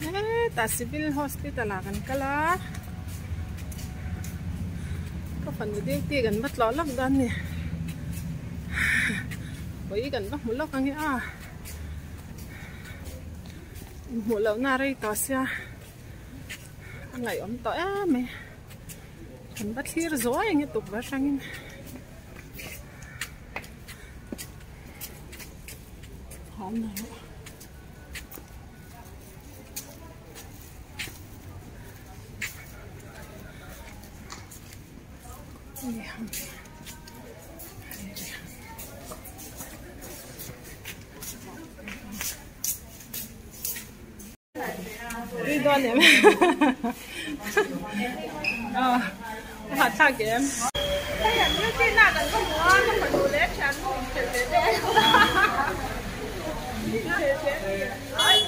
Hetah civil hospital ah kan kal a ka fanu duty kan va tlawh lawk dawn a ni pawih kan va hmu lawk ang e a inhmuh loh na rei tawh sia a ngaihawm tawh em mai kan va thlir zuai ang e tukverh atangin. Tui dawn em aw a hah thlak em. Hei an duty na kan va hmu a ka fanu leh thiannu inkhel ve deuh a inkhel ve ai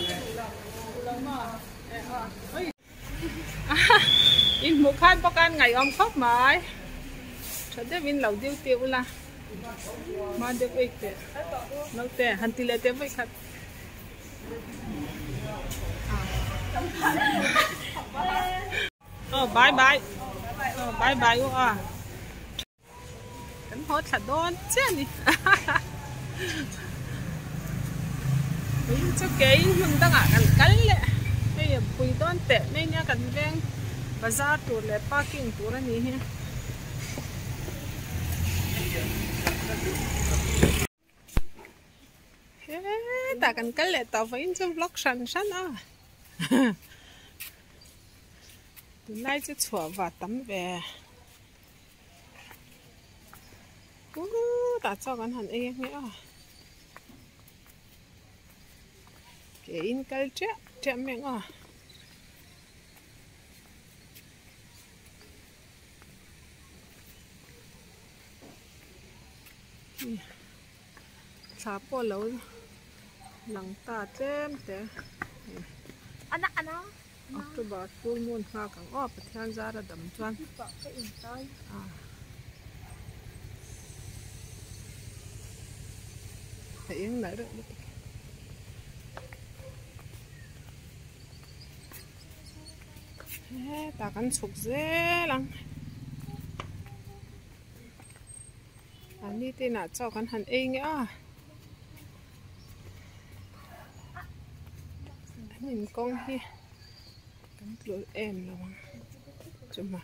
in hmuh khan bawk a an ngaihawm khawp mai tha deuhin lo duty ula hma deuh eih teh naute han ti leh teh vawi khat. Aw bye bye aw bye bye u a kan haw thla dawn chiah a ni in chu ke in hmun dangah kan kal leh hei a pui dawn teh mai nia kan veng bazar tur leh parking tur a ni hi. Hetah kan kal leh tawh vawiin chu vlog hran hran a tunlai chu chhuah va tam ve tah chuan kan han ei ange a ke in kal chiah chiah mai ang a. Thla pawh lo lang ta tlem te October full moon nghak ang aw Pathian zara dam chuan a eng nalh reuh lutuk. Hetah kan chhuk zel ang. A nitin ah chaw kan han ei nge a an inkawng hi kan tlulh em lo ang chuma.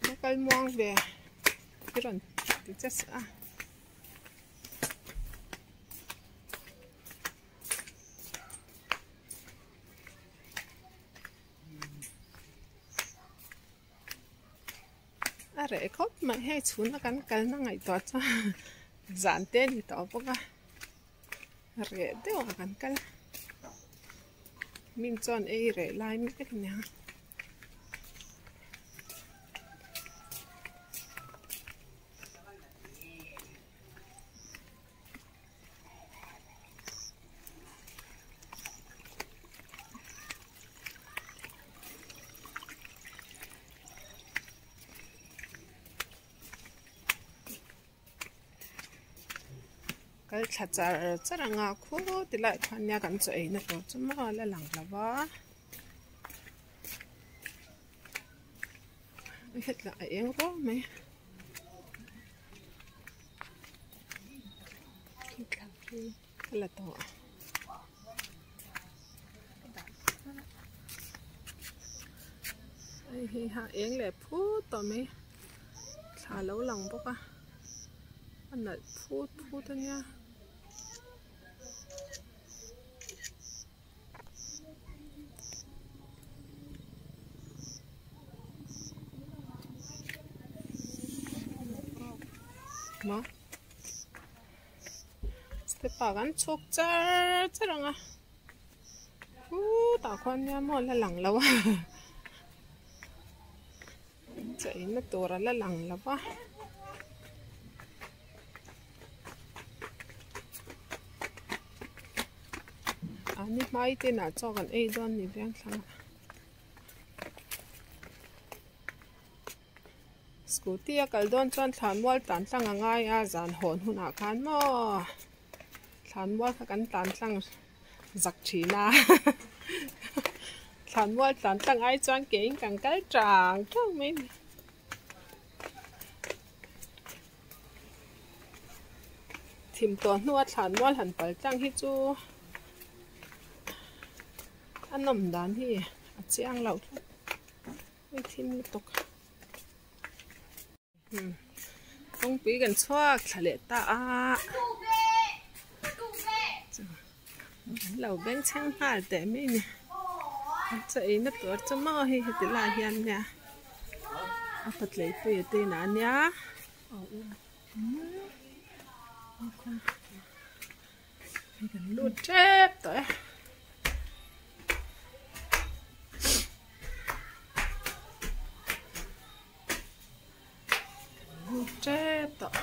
Nó kal muang ve i rawn ti che a. A reh khawp mai hei chhuna kan kalna ngaihtuah chuan zan te a ni tawh bawk a reh deuh a kan kal min chuan ei reh lai mek a nia. Kal thla char char anga khu ti lai khan nia kan chaw ei na tur chu maw la lang lo va hetah a eng ruau mai. Ka la tawh hei hi ha eng leh phut tawh mai thla lo lang bawk a a nalh phut phut a nia. Maw step ah kan chhuk char char ang a khutah khuan nia maw la lang lo a chaina tur a la lang lo va. Mahni hmai te inah chaw kan ei dawn ni veng thlang a. Scooty a kal dawn chuan thlanmual tlan tlang a ngai a zan hawn hunah khan maw thlanmual kha kan tlan tlang zak thin a thlanmual tlan tlang ai chuan ke in kan kal tang tang mai a ni. Thim tawh hnua thlanmual han pal tlang hi chu a nawm dan hi a chiang loh tlat. Hei thim lutuk umm kawngpui kan chhuak thla leh ta a an lo beng chheng nghal teh mai a ni an chaw ei na tur chu maw hei heti lai hian nia a patleipui a te inah a nia hei kan lut tep tawh e. Tep tawh.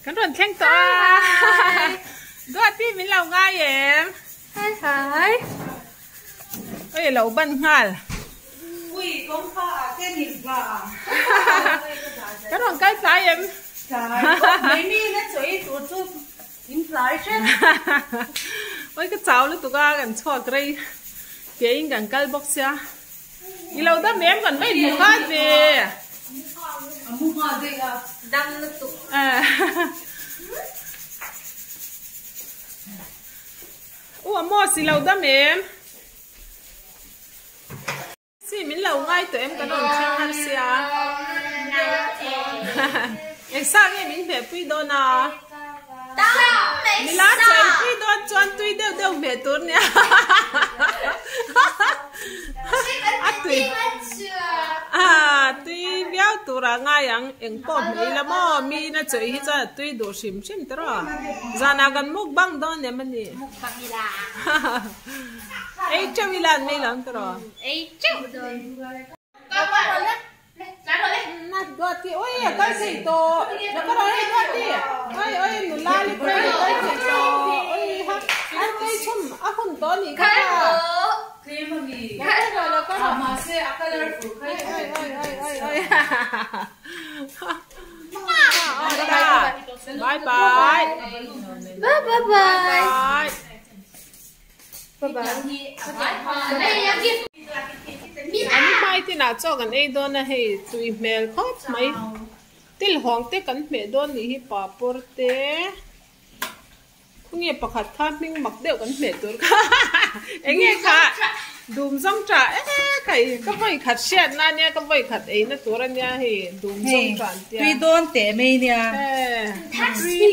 Kan rawn thleng tawh a. Duati min lo ngai em? Hi hi. Oi lo ban nghal. Ui kawngka ah te ni va. Kan rawn kal tlai em? Tlai. Mai mi na chaw ei tur chu in tlai hret. Oi ka chau lutuk a kan chhuak rei ke in kan kal bawk sia. I lo dam em kan va inhmu khat ve. A mu nghal daih a. Dam lutuk. U Amos i lo dam em? Si min lo ngai tawh em kan rawn thleng har sia. Engsa nge min hmeh pui dawn a? Mila chawi pui dawn chuan tui deuh deuh hmeh tur nia. A tui a tui viau tur ah ngai ang eng pawh hmeh ila maw mi ina chawi hi chuan a tui duh hrim hrim ta rawh. Zanah kan mukbang dawn em a ni. Mukbang ila. Ei teuh ila an mai lo ang ta rawh. Ei teuh dawn. Na duati oi a kal thei tawh na ka rawh hei duati oi oi nula li phei a kal thei tawh oi ha an tei chhum a hun tawh anih kha kha la ka rawh la ka rawh oi oi oi oi oi oi bye bye Bye bye bye. An hmai tinah chaw kan ei dawn a hei tui hmel khawp mai til hawng te kan hmeh dawn nih hi papawr te khawnge pakhat kha hming mak deuh kan hmeh tur kha eng nge kha dum zawng tah e khai ka vawi khat hriat na ania ka vawi khat ei na tur ania hei dum zawng tah an tia tui dawn teh mai nia e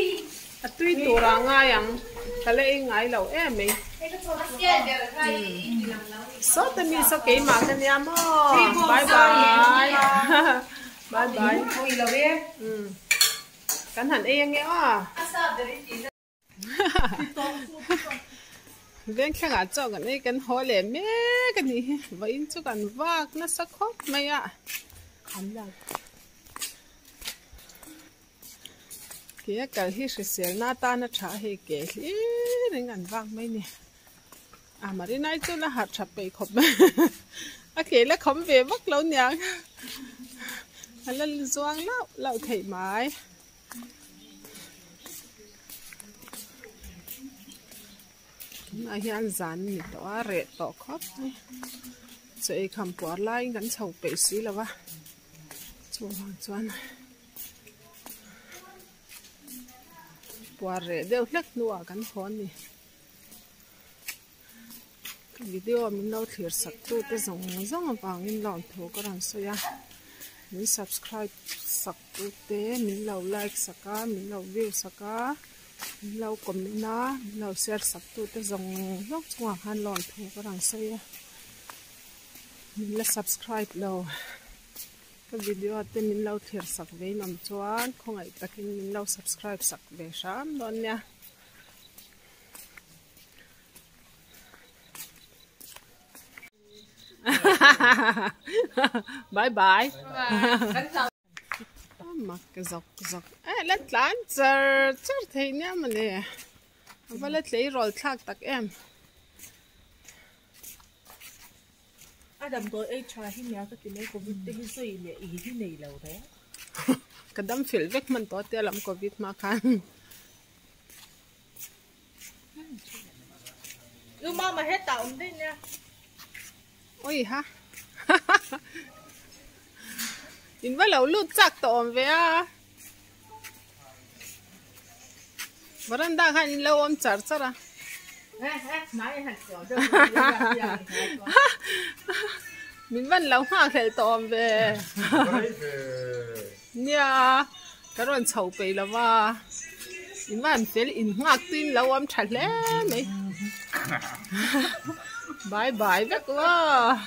A tui tur ah ngai ang, ka la ei ngai lo em mai. Sawta mi saw keimah ka nia maw. Bye bye. Bye bye. Kan han ei ange aw. Vengthleng ah chaw kan ei kan haw leh mek a nih hi. Vawiin chu kan vak nasa khawp mai a. Ke a kal hi hrisel na atana tha a hei ke hlir in an vak mai ni a Marinai chu la harh tha peih khawp mai a ke la kham ve vak lo niang a la zuang lauh lauh theih mai. Tunah hian zan a ni tawh a reh tawh khawp mai chaw ei kham puar laiin kan chho peih si lo va chuvang chuan. Puar reh deuh hlek hnuah kan haw a ni. Ka video min lo thlir sak tu te zawng zawng avangin lawmthu ka rawn sawi a. Min subscribe sak tu te, min lo like sak a, min lo view sak a, min lo comment a, min lo share sak tu te zawng zawng chungah khan lawmthu ka rawn sawi a. Min la subscribe lo. Ka video te min lo thlir sak ve in awm chuan khawngaih takin min lo subscribe sak ve hram dawn nia. Bye bye. Mak zawk zawk. Eh la tlan char char thei nia mawle. A va la tleirawl thlak tak em. A damdawi ei tha hi nia ka ti mai covid te hi sawi leh i hi nei lo reng. Ka dam fel vek hman tawh tia lam covid hma khan. Nu mama hetah awm daih nia. Oi ha. In va lo lut chak tawh awm ve a. Veranda khan in lo awm char char a. Min van lo nghak hlelh tawh awm ve. Nia ka rawn chho peih lo va. In van fel in nghak tuin lo awm tha hle mai. Bye bye vek aw.